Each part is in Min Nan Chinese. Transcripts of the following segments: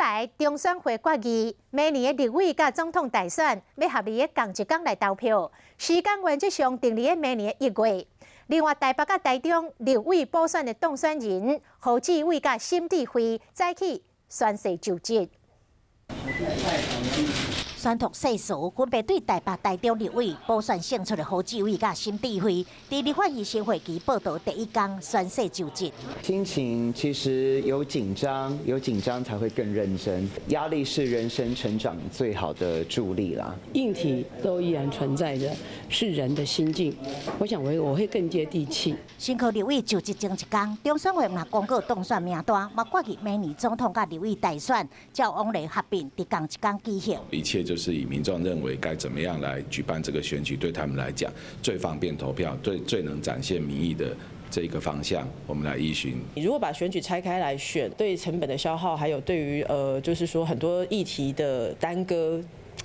來中選會決議，明年的立委佮總統大選欲合佇仝一工來投票，時間原則上定佇明年的1月。另外，台北佮台中立委補選的當選人侯志偉佮沈智慧早起宣誓就職。宣讀誓詞，分別對台北、台中立委補選勝出的侯志偉佮沈智慧，佇立法院新會期報到第一工宣誓就職。心情其實有緊張，有緊張才會更認真。壓力是人生成長最好的助力啦。硬體都依然存在着，是人的心境。我想我會更接地氣。新科立委就職前一工，中選會嘛公告當選名單，嘛決議明年總統佮立委大選，照往例合併佇仝一工舉行。一切就是以民眾認為該怎麼樣來舉辦這個選舉，對他們來講最方便投票、最最能展現民意的這個方向，我們來依循。你如果把選舉拆開來選，對成本的消耗，還有對於就是說很多議題的耽擱，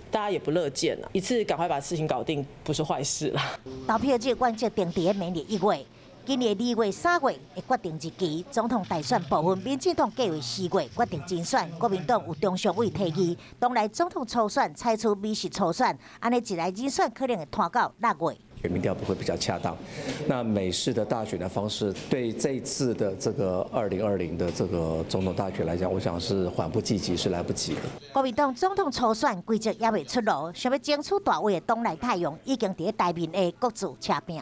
大家也不樂見啊。一次趕快把事情搞定，不是壞事啦。投票日原則定佇明年1月。今年2月、3月會決定日期，總統大選部分，民進黨計劃4月決定人選，國民黨有中常委提議，黨內總統初選採取美式初選，按呢一來人選可能會拖到6月。民調不會比較恰當。那美式的大選的方式，對這次的這個2020的這個總統大選來講，我想是緩不濟急，是來不及的。國民黨總統初選規則猶未出爐，想欲爭取大位的黨內太陽已經佇台面下各自車拚。